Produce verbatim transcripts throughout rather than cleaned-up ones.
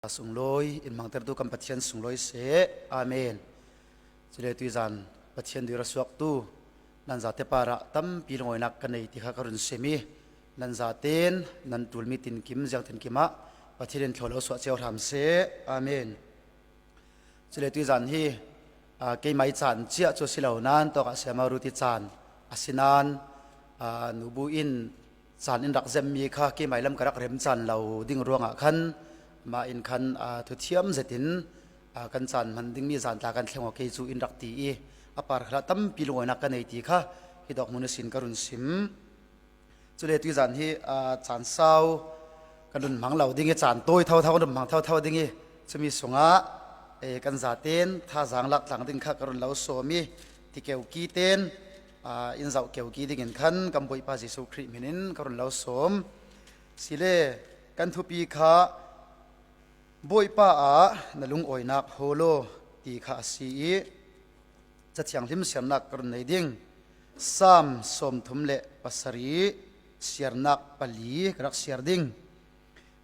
Sunglawi in hmangtertu kan Pathian sunglawi seh. Amen. Cule tuizan Pathian duhira suaktu nan zate parah tampi lungawinak ka nei ti kha ka run sim ih, nan zaten nan tulmi tinkim ziang tinkim ah Pathian in thlawlo suah cio hram seh. Amen. Cule tuizan hi, aa, keimah ih caan ciah cu a si lo nain tawkah Siama Ruti caan a si nain, aa, Nubu in caan in rak zemmi kha keimah ih lam ka rak rem caan lo ding ruangah khan amah in khan, aa, thuthiam zetin, aa, kan caan hman dingmi zan tla kan thleng aw kei cu in rak ti ih a par khalah tampi lungawinak ka nei ti kha hi tawk hmun ihsin ka run sim. Cule tuizan hi, aa, caan sau kan run hmang lo ding ih caan tawi thotho kan run hmang thotho ding ih cumi sungah, ee, kan zaten thazaang lak tlang ding kha ka run lo sawm ih ti keuki ten, aa, in zoh keuki dingin khan kan Bawipa Jesuh Khrih hmin in ka run lo sawm. Sile kan thupi kha Bawipa ah na lungawinak hawl aw ti kha a si ih, Cathianghlim siarnak ka run nei ding. Salm sawmthum le pasarih, siarnak pali ka rak siar ding.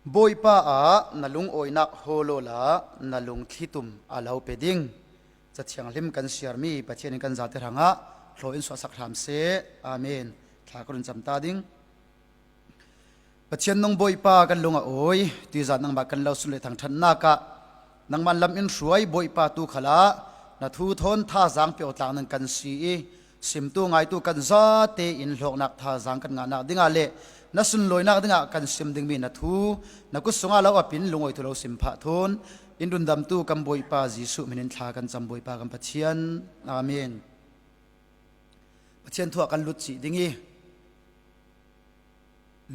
Bawipa ah na lungawinak hawl awla na lungthlitum a lo pe ding. Cathianghlim kan siarmi Pathian in kan zate hrangah thlaw in suahsak hram seh. Amen. Thla ka run cam ta ding. Pathian nung Bawipa, kan lung a awi, tuizan nangmah kan lo sun le thangṭhatnak ah nangman lam in hruai Bawipa tu khalah na thu thawn thazaang peuh tlang nan kan si ih, simtu ngaitu kan zate in hlawknak thazaang kan ngahnak dingah le na sunlawinak dingah kan sim dingmi na thu na kut sungah lo a pin lungawi thu lo sim phah thawn in rundamtu kan Bawipa Jesuh hmin in thla kan cam, Bawipa kan Pathian. Amen. Pathian thu ah kan lut cih ding ih,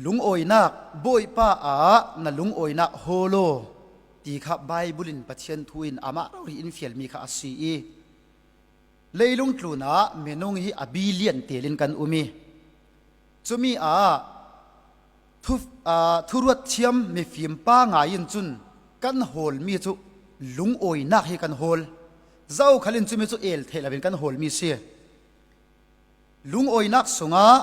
lungawinak, Bawipa ah na lungawinak hawl aw ti kha Baibal in Pathian thu in amah rori in fialmi kha a si ih, leilung tlunah minung hi a billion tel in kan um ih, cumi ah thu, aa, thuruat thiam mifim pa ngai in cun kan hawlmi cu lungawinak hi kan hawl. Zokhal in cumi cu el theih loin kan hawlmi si. Lungawinak sungah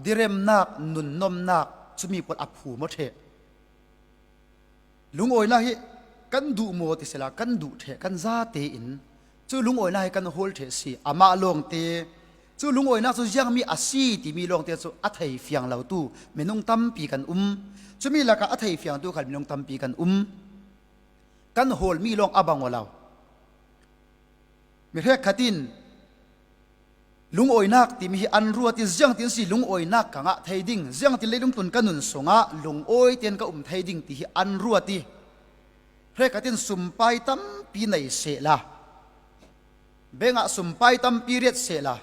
diremnak, nunnomnak, cumi pawl a phum aw ṭheh. Lungawinak hi kan duh maw ti sehla, kan duh ṭheh, kan zate in cu lungawinak hi kan hawl ṭheh si. Amah lawngte cu lungawinak cu ziangmi a si timi lawngte cu a thei fiang lotu minung tampi kan um. Cumi lakah a thei fiangtu khal minung tampi kan um. Kan hawlmi lawng a bang aw lo. Mi hrekkhat in lungawinak timi hi an ruat ih, ziangtin si lungawinak ka ngah thei ding, ziangtin leilung tlun ka nun sungah lungawi tein ka um thei ding ti hi an ruat ih, hrekkhat in sumpai tampi nei sehla, bengah sumpai tampi riat sehla,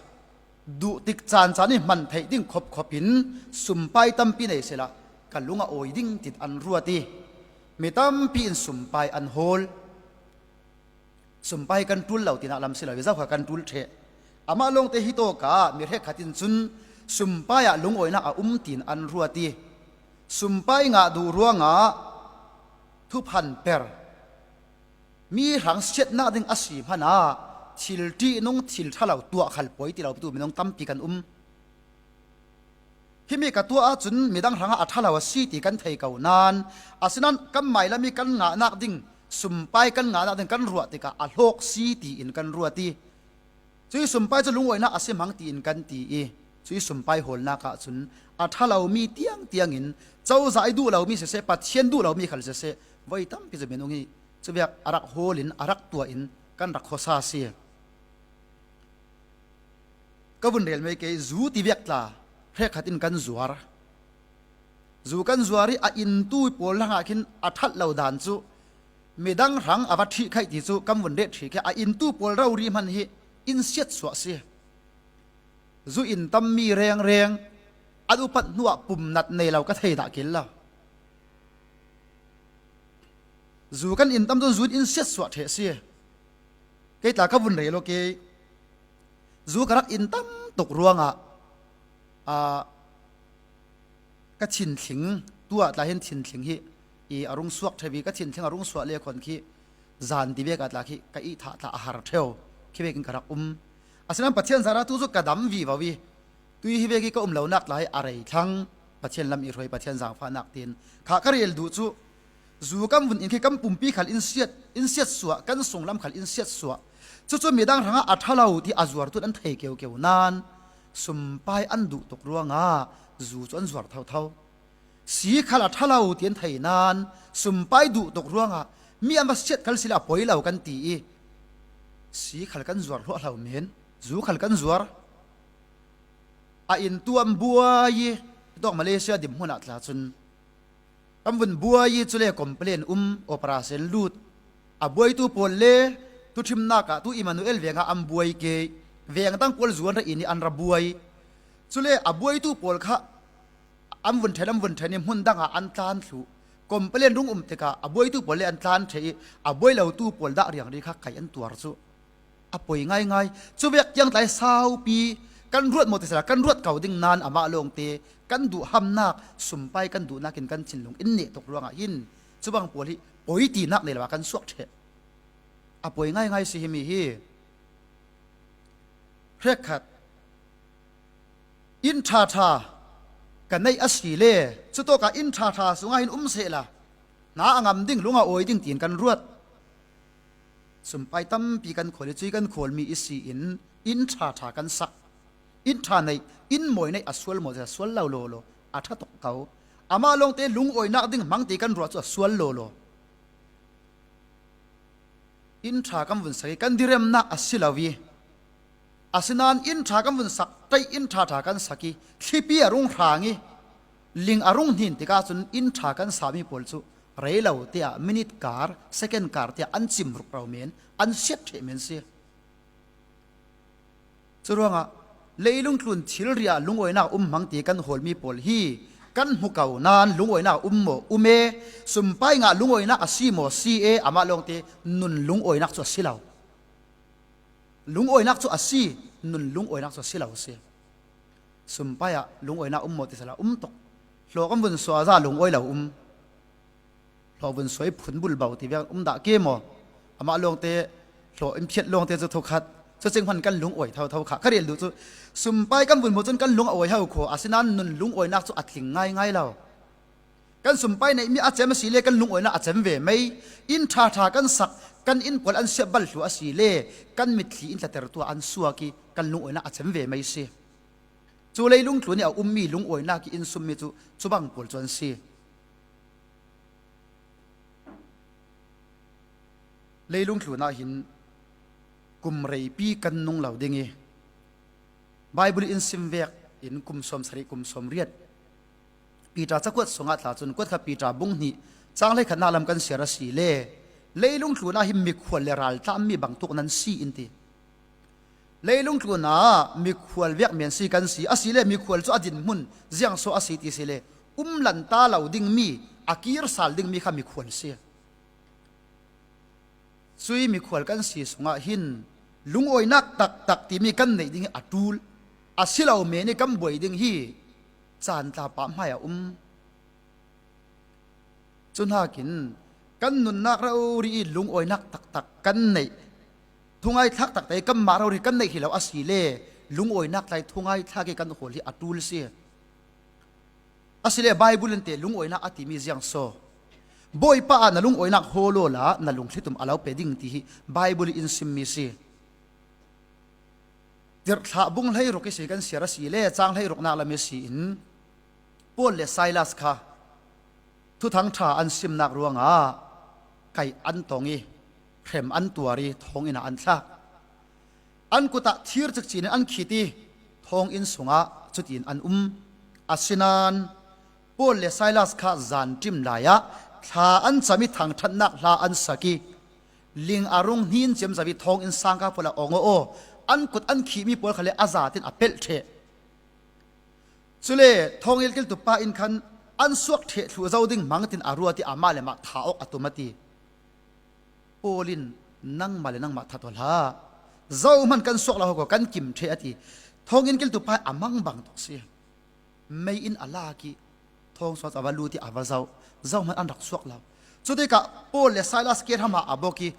duh tik caan caan ih hman theih ding khopkhop in sumpai tampi nei sehla, ka lung a awi ding tin an ruat ih, mi tampi in sumpai an hawl. Sumpai kan ṭul lo tinak lam si lo, zokhal kan ṭul ṭheh. Amah lawngte hi tawkah mi hrekkhat in cun sumpai ah lungawinak a um tiin an ruat ih, sumpai ngah duh ruangah thuphan per, mi hrang siatnak ding a si hmanah thil ṭihnung, thil ṭha lo tuah khal puai ti lo pitu minung tampi kan um. Himi ka tuah ahcun midang hrangah a ṭha lo a si ti kan thei ko nain, asinain kan mailam ih kan ngahnak ding, sumpai kan ngahnak ding kan ruah tikah a hlawk si tiin kan ruat ih, cuih sumpai cu lungawinak a si hmang tiin kan ti ih, cuih sumpai hawlnak ahcun a ṭha lomi tiangtiang in, cozah ih duh lomi siseh, Pathian duh lomi khal siseh, voi tampi cu minung hi cuvek a rak hawl in, a rak tuah in kan rak khuasa a si. Ka vun rel mai ke, zu tivek tla hrekkhat in kan zuar. Zu kan zuar ih a intu pawl hrangah khin a ṭhat lo dan cu midang hrang a va ṭhih khaih ti cu kan vun rel ṭhih ke, a intu pawl rori hman hi in siatsuah si. Zu in tammi rengreng an upat hnuah pumnat nei lo ka thei dah kil lo. Zu kan in tam cun zu in in siatsuah ṭheh si. Kei tla ka vun rel aw ke, zu ka rak in tam tuk ruangah, aa, ka thinthling, tuah tla hin thinthling hi i a rung suak ṭheu ih, ka thinthling a rung suah le khawn khi zan tivek ah tla khi ka ihthah tla a har ṭheu, khi vekin ka rak um. Asinain Pathian zarah tu cu ka dam vivo ih, tui hi vek ih ka um lonak tla hi a rei thlang, Pathian lam i hruai, Pathian zaangfahnak tiin kha ka rel duh cu, Zu kan vun in khi kan pumpi khal in siat, in siatsuah, kan sunglam khal in siatsuah. Cucu midang hrangah a ṭha lo ti a zuartu in an thei keukeu nan sumpai an duh tuk ruangah zu cu an zuar thotho. Si khal a ṭha lo ti an thei nan sumpai duh tuk ruangah mi an va siat khal si le a poi lo kan ti i si khal kan zuar hluahhlo men, zu khal kan zuar. A intuam buai i, hitawk Malaysia dim hmunah tla cun kan vun buai i, cule complain um, operation lut. A buaitu pawl le tuṭhimnak ah tu Emmanuel vengah an buai ke, veng dang pawl zuan ra in i an ra buai. Cule a buaitu pawl kha an vun ṭhen, an vun ṭhen i hmun dangah an tlan thluh. Complain rung um tikah a buaitu pawl le an tlan ṭheh i a buai lotu pawl dah riangri kha kaih an tuar cu. A poi ngaingai. Cuvek tiang tlai saupi kan ruat maw ti sala kan ruat ko ding nan amah lawngte kan duh hamnak, sumpai kan duhnak in kan thinlung in neh tuk ruangah hin cubang pawl hi poi tinak nei lo ah kan suak ṭheh. A poi ngaingai si himi hi. Hrekkhat, inn ṭhaṭha ka neih a si le, cutawkah inn ṭhaṭha sungah hin um sehla, hna a ngam ding, lung a awi ding tiin kan ruat. Sumpai tampi kan khawl i, cui kan khawlmi i si in, inn ṭhaṭha kan sak. Inn ṭha neih, inn mawi neih a sual maw, a sual lo lawlaw, a ṭha tuk ko. Amah lawngte lungawinak ding hmang ti kan ruah cu a sual lawlaw. Inn ṭha kan vun sak i kan diremnak a si lo i, asinain inn ṭha kan vun sak, ṭai inn ṭhaṭha kan sak i thlipi a rung hrang i ling a rung hnin tikah cun inn ṭha kan sami pawl cu rei lo tiah minute kar, second kar tiah an cim rukro men, an siat ṭheh men si. Curuangah leilung tlun thilri ah lungawinak um hmang ti kan hawlmi pawl hi kan hmu ko nan lungawinak um maw? Um e. Sumpai ngah lungawinak a si maw? Si e. Amah lawngte nun lungawinak cu a si lo. Lungawinak cu a si, nun lungawinak cu a si lo si. Sumpai ah lungawinak um maw ti sala um tuk. Hlaw kan vun suah za lungawi lo um. Hlaw vun suai phun bulbo ti vek um dah ke maw? Amah lawngte, hlaw in phiat lawngte cu thukhat, cucing hman kan lung awi thotho kha. Ka rel duh cu, sumpai kan vun hmu cun kan lung a awi ho kho, asinain nun lungawinak cu a tling ngaingai lo. Kan sumpai neihmi a cem a si le kan lungawinak a cem ve mei. Inn ṭhaṭha kan sak, kan inn pawl an siah bal thluh a si le kan mitthli in tlatertu ah an suak i kan lungawinak a cem ve mei si. Cu leilung tlun i a ummi lungawinak i in summi cu cubang pawl cu an si. Leilung tlun ah hin kum reipi kan nung lo ding i, Baibal in sim vek in kum sawm sarih, kum sawm riat, Piter cakuat sungah tla cun, kuat kha Piter bung hnih, cang hleikhatnak lam kan siar a si le, leilung tlun ah hin mikhual le raltlammi bangtuk nan si in ti. Leilung tlun ah mikhual vek men si kan si, a si le mikhual cu a dinhmun ziang so a si ti si le, um lanta lo dingmi, a kir sal dingmi kha mikhual si. Cui mikhual kan si sungah hin lungawinak taktak timi kan neih ding hi a ṭul, a si lo men i kan buai ding hi caan tla pah hmai a um. Cu hnakin kan nunnak rori i lungawinak taktak kan neih, thungaithlak taktak i kanmah rori kan neih hi lo a si le, lungawinak tlai thungaithlak i kan hawl hi a ṭul si. A si le Baibal in te lungawinak a timi ziang so? Bawipa ah na lungawinak hawl awla na lungthlitum a lo pe ding ti hi Baibal in simmi si. Tirhthlah bung hleiruk i si kan siar a si le, cang hleiruknak lam i si in, Paul le Silas kha Thuthang ṭha an simnak ruangah kaih an tong i, hrem an tuar i, thawnginn ah an thlak. An kut ah thir cikcin in an khit i, thawnginn sungah cutin an um. Asinain Paul le Silas kha zan ṭim lai ah thla an cam i, thangṭhatnak hla an sak i, ling a rung hnin ciamco i, thawnginn sangka pawl ah ong aw aw, an kut an khihmi pawl kha le a zat in a pelh ṭheh. Cule thawngilkiltu pa in khan an suak ṭheh thluh zo ding hmang tin a ruat i, amah le mah tha awk a tum a ti. Paul in, "Nangmah le nangmah that aw hlah. Zohman kan suak lo ho ko, kan kim ṭheh," a ti. Thawngilkiltu pa hi a mangbang tuk si. Mei in a lak i, thawng sung cu a va lut i a va zoh. Zohman an rak suak lo. Cutikah Paul le Silas kehram ah a bok i,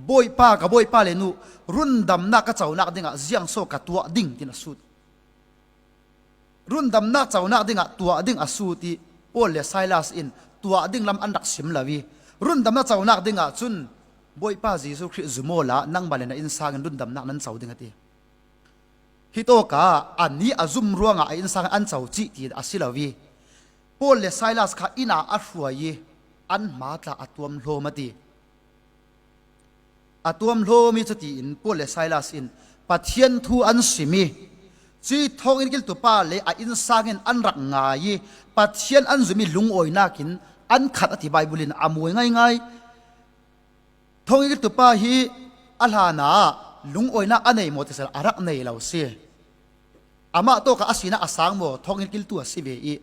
"Bawipa, ka bawipa le nu, rundamnak ka conak dingah ziang so ka tuah ding?" tin a sut. Rundamnak conak dingah tuah ding a sut i, Paul le Silas in tuah ding lam an rak sim lo i, Rundamna conak dingah cun Bawipa Jesuh Khrih zum awla nangmah le na innsang in rundamnak nan co ding a ti. Hitawka a ni a zum ruangah a innsang in an co cih ti a si lo i, Paul le Silas kha inn ah a hruai i an hma tla a tuam hlawm a ti. A tuam hlawm i cutiin Paul le Silas in Pathian thu an sim i, cui thawnginn kiltupa le a innsang in an rak ngai i, Pathian an zum i lungawinak in an khat a ti. Bible in a muai ngaingai. Thawnginn kiltupa hi a hlanah lungawinak a nei maw ti sal a rak nei lo si. Amah tawka a sinak a sang maw, thawnginn kiltu a si ve i,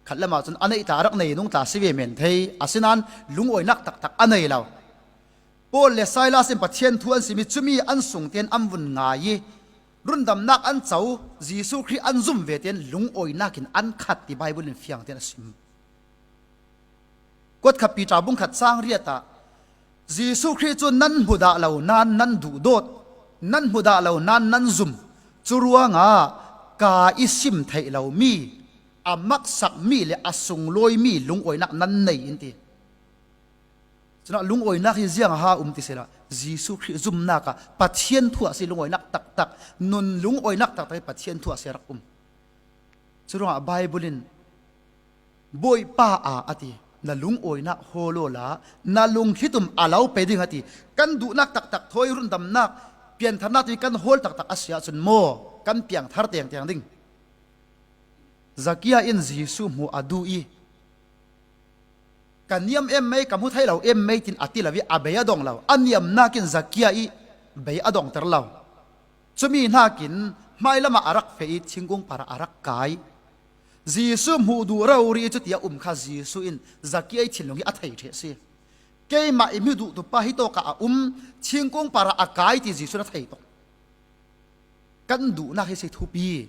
khat lamah cun a neih tla a rak nei nung tla si ve men thei, asinain lungawinak taktak a nei lo. Paul le Silas in Pathian thu an sim i cumi an sung tein an vun ngai i, rundamnak an co, Jesuh Khrih an zum ve tein lungawinak in an khat ti Bible in fiang tein a sim. Kuat khat Peter bung khat cang riat ah, Jesuh Khrih cu nan hmu dah lo nain nan duhdawt, nan hmu dah lo nain nan zum. Curuangah ka i sim theih lomi, a maksak mi le a sunglawimi lungawinak nan nei in ti. Cunah lungawinak hi ziang aha um ti sehla, Jesuh Khrih zumnak ah Pathian thu a si lungawinak taktak, nun lungawinak taktak hi Pathian thu a si a rak um. Curuangah Bible in Bawipa a, a ti, na lungawinak hawl awla na lungthlitum a lo pe ding a ti. Kan duhnak taktak thawi rundamnak piantharnak timi kan hawl taktak a si ahcun maw kan piangthar tengteng ding. Zakia in Jesuh hmuh a duh i, ka niam em mei, ka hmu thei lo em mei tin a ti lo i a bei a dong lo. A niamnak in Zakia i bei a dongter lo. Cumi hnakin hmailamah a rak feh i thingkung parah a rak kai. Jesuh hmuh duh rori i cuti a um kha Jesuh in Zakia i thinlung hi a thei ṭheh si. Keimah i hmu duhtu pa hi tawkah a um, thingkung parah a kai ti Jesuh in a thei tuk. Kan duhnak hi si thupi.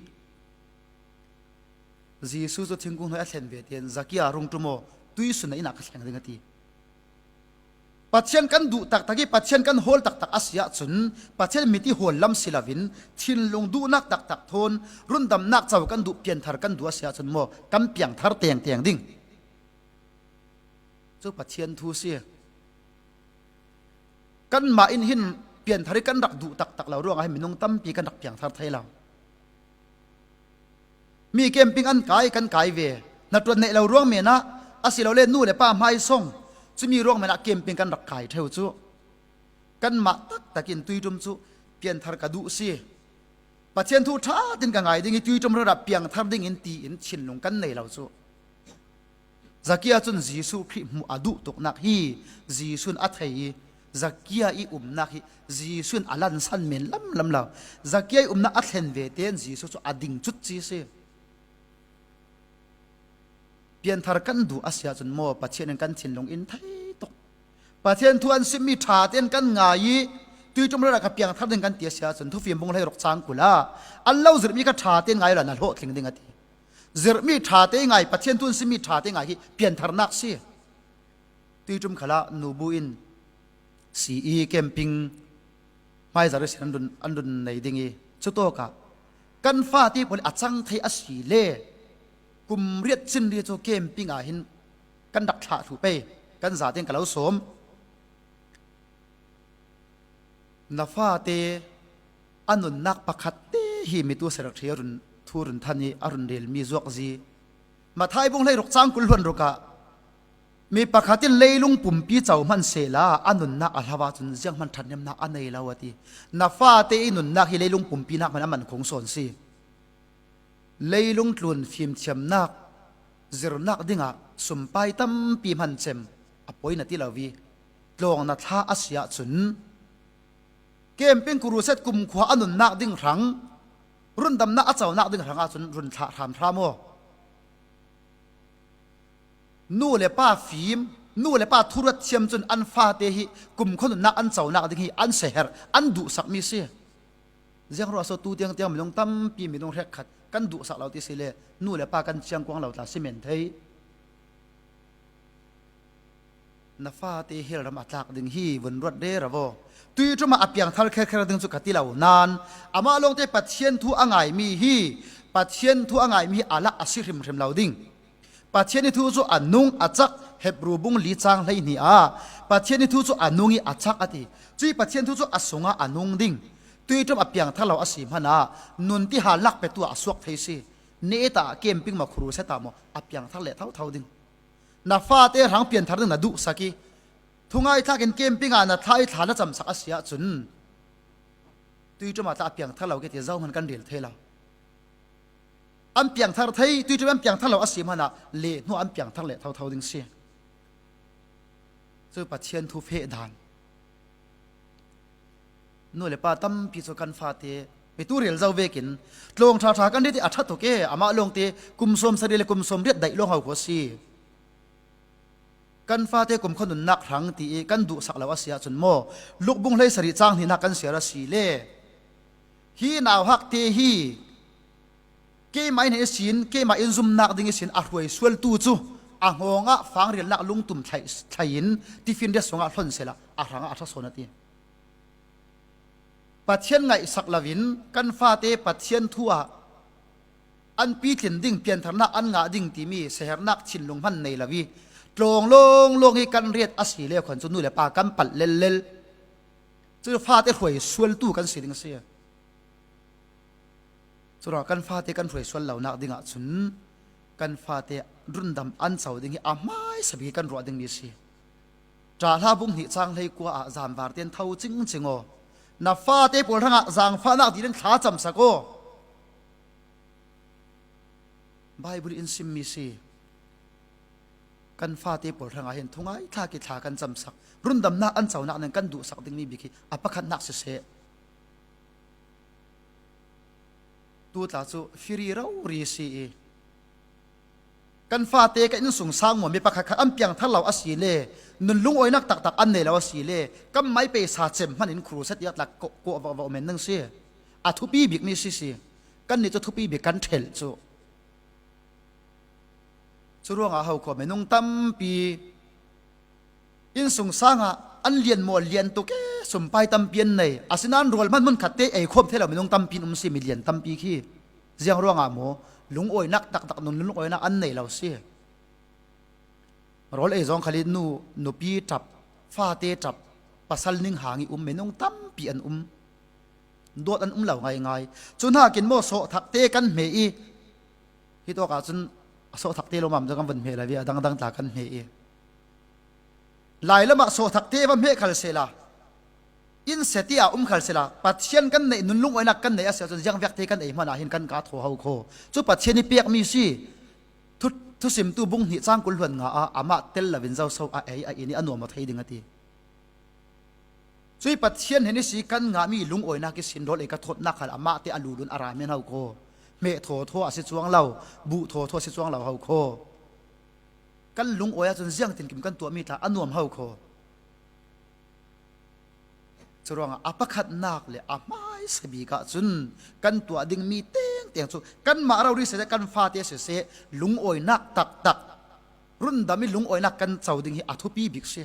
Jesuh cu thingkung hnuai a thlen ve tein Zakia rung ṭum aw, tuisun na inn ah ka thleng ding a ti. Pathian kan duh taktak i Pathian kan hawl taktak a si ahcun Pathian mit i hawl lam si loin thinlung duhnak taktak thawn rundamnak co kan duh, pianthar kan duh a si ahcun maw kan piangthar tengteng ding. Cu Pathian thu si. Kanmah in hin pianthar i kan rak duh taktak lo ruangah hin minung tampi kan rak piangthar thei lo. Mi camping an kai, kan kai ve. Hnaṭuan neih lo ruang menah, asilole nu le pa hmaisawng, cumi ruang menah camping kan rak kai ṭheu cu. Kanmah taktak in tuiṭum cu pianthar ka duh si. Pathian thu ṭha tin ka ngai ding i tuiṭum rerah piangthar ding in tiin thinlung kan nei lo cu. Zakia cun Jesuh Khrih hmuh a duh tuknak hi Jesuh in a thei i, Zakia i umnak hi Jesuh in a lansan men lamlam lo. Zakia i umnak a thlen ve tein Jesuh cu a ding cutci si. Pianthar kan duh a si ahcun maw Pathian in kan thinlung in thei tuk. Pathian thu an simmi ṭha tein kan ngai i tuiṭum rerah ka piangthar ding kan ti a si ahcun Thufim bung hleiruk cang kul ah an lo zirhmi kha ṭha tein ngai awla na hlawhtling ding a ti. Zirhmi ṭha te ngai, Pathian thu an simmi ṭha te ngai hi piantharnak si. Tuiṭum khalah nubu in si i camping hmaizar ihsin an run, an run nei ding i cutawkah kan fate pawl a cang thei a si le kum riat cin ri cu camping ah hin kan rak thlah thlu pei, kan zaten ka lo sawm. Na fate a nunnak pakhat te hi mitu serak ṭhi a run, thu run than i a run relmi zuakzi. Matthai bung hleiruk cang kul hluan rukah mi pakhat in leilung pumpi co hman sehla a nunnak a hlau ahcun zianghman ṭhathnemnak a nei lo a ti. Na fate i nunnak hi leilung pumpi nak hman a man khung sawn si. Leilung tlun fimthiamnak zirnak dingah sumpai tampi hman cem a poi na ti lo i tlawng na thla a si ahcun camping crusade kumkhua a nunnak ding hrang, rundamnak a conak ding hrang ahcun run thlah hramhram aw. Nu le pa fim, nu le pa thuruat thiam cun an fate hi kumkhua nunnak an conak ding hi an seher, an duhsakmi si. Ziangruah so tu tiangtiang minung tampi, minung hrekkhat kan duhsak lo ti si le nu le pa kan ciangkuang lo tla si men thei. Na fate hell ram a tlak ding hi vun ruat rero aw. Tuiṭum ah a piangthar kherkher ding cu ka ti lo nain amah lawngte Pathian thu a ngaimi hi, Pathian thu a ngaimi hi a lak a si hrimhrim lo ding. Pathian i thu cu a nung a cak, Hebru bung li chang hleihnih ah Pathian i thu cu a nung i a chak a ti. Cuih Pathian thu cu a sungah a nung ding. Tuiṭum a piangthar lo a si hmanah nun tihal lak petu ah a suak thei si. Neta camping maw, khuruset ah maw, a piangthar leh thotho ding. Na fate hrang pianthar ding na duhsak i, thungai thlakin camping ah na thla i thla na camsak a si ahcun, tuiṭum ah tla a piangthar lo ke ti zohman kan rel thei lo. An piangthar thei, tuiṭum an piangthar lo a si hmanah lehhnu an piangthar leh thotho ding si. Cu Pathian thu feh dan. Nu le pa tampi cu kan fate, mi tu rel zo vekin, tlawng ṭhaṭha kan rit i a ṭha tuk e, amah lawngte kum sawm sarih le kum sawm riat daih lawng ho kho a si. Kan fate kumkhua nunnak hrang ti i kan duhsak lo a si ahcun maw, Luk bung hleisarih cang hnihnak kan siar a si le, hi nauhak te hi keimah in ihsin, keimah in zumnak ding ihsin a hruai sualtu cu a hngawng ah fangrialnak lungtum thlai, thlai in tiffin riat sungah hlon sehla a hrang ah a ṭha sawn a ti. Pathian ngaihsak loin kan fate Pathian thu ah an pitlin ding, piantharnak an ngah ding timi siaherhnak thinlung hman nei lo i tlawng lawnglawng i kan riat a si le khuan cu nu le pa kan palh lellel. Cu fate hruai sualtu kan si ding a si. Curuangah kan fate kan hruai sual lonak dingah cun kan fate rundam an co ding hi a hmaisa bik kan ruah dingmi a si. Ṭahla bung hnih cang hleikua ah zanvar tein tho cingcing aw. Na fate pawl hrangah zaangfahnak dil in thla camsak aw. Baibal in simmi si. Kan fate pawl hrangah hin thungai thlak i thla kan camsak, rundamnak an conak ning kan duhsak dingmi bik hi a pakhatnak siseh. Tu tla cu firi rori si i, kan fate kan innsungsang maw, mi pakhat khat an piangthar lo a si le, nun lungawinak taktak an nei lo a si le, kan mai peisa cem hman in khurusa tiak tla kawh, kawh vauh vauh men ning si. A thupi bikmi si si. Kannih cu thupi bik kan ṭhelh cu. Curuangah ho khaw minung tampi innsungsang ah an lian maw, lian tuk e, sumpai tampi an nei. Asinain rawl hman hmun khat te ei khawm thei lo minung tampi an um si, milian tampi khi. Ziang ruangah maw, lungawinak taktak nun lungawinak an nei lo si. Rawl ei zong khal i nu, nupi ṭap, fate ṭap, pasal ning hang i um minung tampi an um. Dawt an um lo ngaingai. Cu hnakin maw, sawhthakte kan hme i, hi tawk ahcun a sawhthakte lawmam zong kan van hme lo i, a dangdang tla kan hme i, lai lamah sawhthakte va hmeh khal sehla, inn seti ah um khal sehla, Pathian kan neih, nun lungawinak kan neih a si ahcun ziangviakte kan ei hmanah hin kan kaa thaw ho kho. Cu Pathian i pekmi si. Thu, Thusimtu bung hnih cang kul hluan nga ah amah tel loin zoso a ei a in i a nuam aw thei ding a ti. Cuih Pathian hin ihsi kan ngahmi lungawinak ihsin rawl ei ka thawtnak khal amahte a lulun a ra men ho kho. Hmeh thawthaw a si cuang lo, buh thawthaw a si cuang lo ho kho. Kan lungawi ahcun ziangtinkim kan tuahmi tla a nuam ho kho. Curuangah a pakhatnak le a hmaisa bik ahcun kan tuah dingmi tengteng cu kanmah rori siseh, kan fate siseh, lungawinak taktak, rundam i lungawinak kan co ding hi a thupi bik si.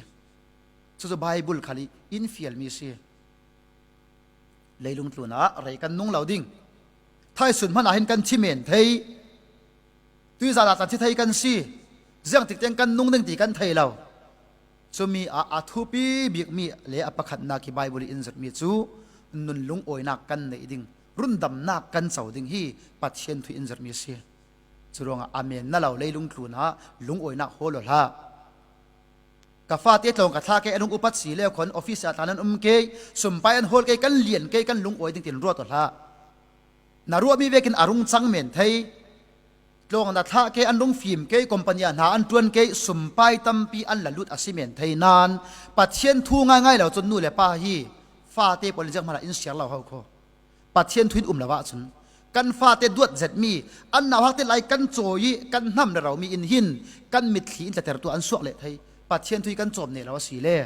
Cucu Baibal khal i in fialmi si. Leilung tlunah rei kan nung lo ding. Thaisun hmanah hin kan thi men thei. Tuizan ah tla thi thei kan si. Ziangtik tiang kan nung ding ti kan thei lo. Cumi ah a thupi bikmi le a pakhatnak hi Baibal in zirhmi cu nun lungawinak kan neih ding, rundamnak kan co ding hi Pathian thu in zirhmi a si. Curuangah a men na lo leilung tlunah lungawinak hawl aw hlah. Ka fate tlawng ka thlah ke, an rung upat si le khuan office ah tlan an um ke, sumpai an hawl ke, kan lian ke, kan lungawi ding tin ruat aw hlah. Na ruahmi vekin a rung cang men thei. Tlawng na thlah ke, an rung fim ke, company ah hna an ṭuan ke, sumpai tampi an la lut a si men thei nain Pathian thu ngaingai lo cun nu le pa hi fate pawl in zianghman ah in siar lo ho kho. Pathian thu in um lo ahcun kan fate duat zetmi, an nauhakte lai kan cawi i kan hnam le romi in hin kan mitthli in tlatertu an suak leh thei. Pathian thu hi kan cawm ne lo a si le.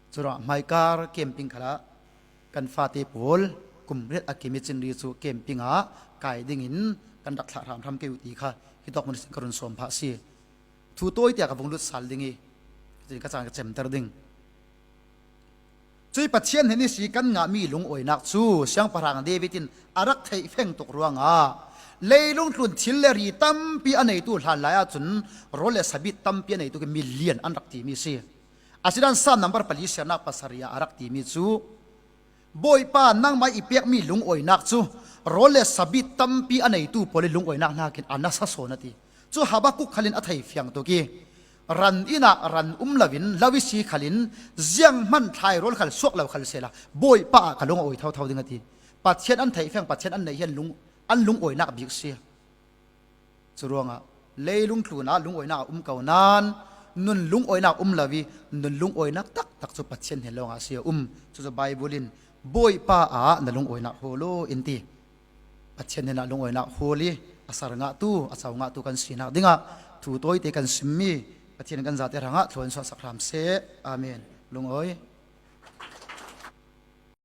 Curuangah hmaikar camping khalah kan fate pawl kum riat a kim i Cinri cu camping ah kai dingin kan rak thlah hramhram ke uh ti kha hitawk hmun ihsin ka run sawm phah a si. Thu tawi tiah ka vung lut sal ding i, ka caan ka cemter ding. Tui Pathian hnen ihsi kan ngahmi lungawinak cu Siangpahrang David in a rak theih feng tuk ruangah leilung tlun thil le ri tampi a neitu hlanlai ahcun rawl le sabit tampi a neitu khi milian an rak timi si. Asinan Sam nambar pali siarnak pasarih ah a rak timi cu, Bawipa, nangmah i pekmi lungawinak cu rawl le sabit tampi a neitu pawl i lungawinak hnakin a nasa sawn a ti. Cu Habakuk khal in a thei fiang tuk i, ran inn ah ran um loin lo ihsi khal in zianghman thlai rawl khal suak lo khal sehla Bawipa ah ka lung a awi thotho ding a ti. Pathian an theih feng, Pathian an neih hi an lung, an lungawinak bik si. Curuangah leilung tlun ah lungawinak a um ko nain nun lungawinak um lo i nun lungawinak taktak cu Pathian hnen lawngah a si a um. Cucu Baibal in Bawipa ah na lungawinak hawl u in ti. Pathian hnenah lungawinak hawl i a ser ngahtu, a co ngahtu kan sinak dingah thu tawite kan simmi Pathian kan zate hrangah thluachuah sak hram seh. Amen. Lungawi.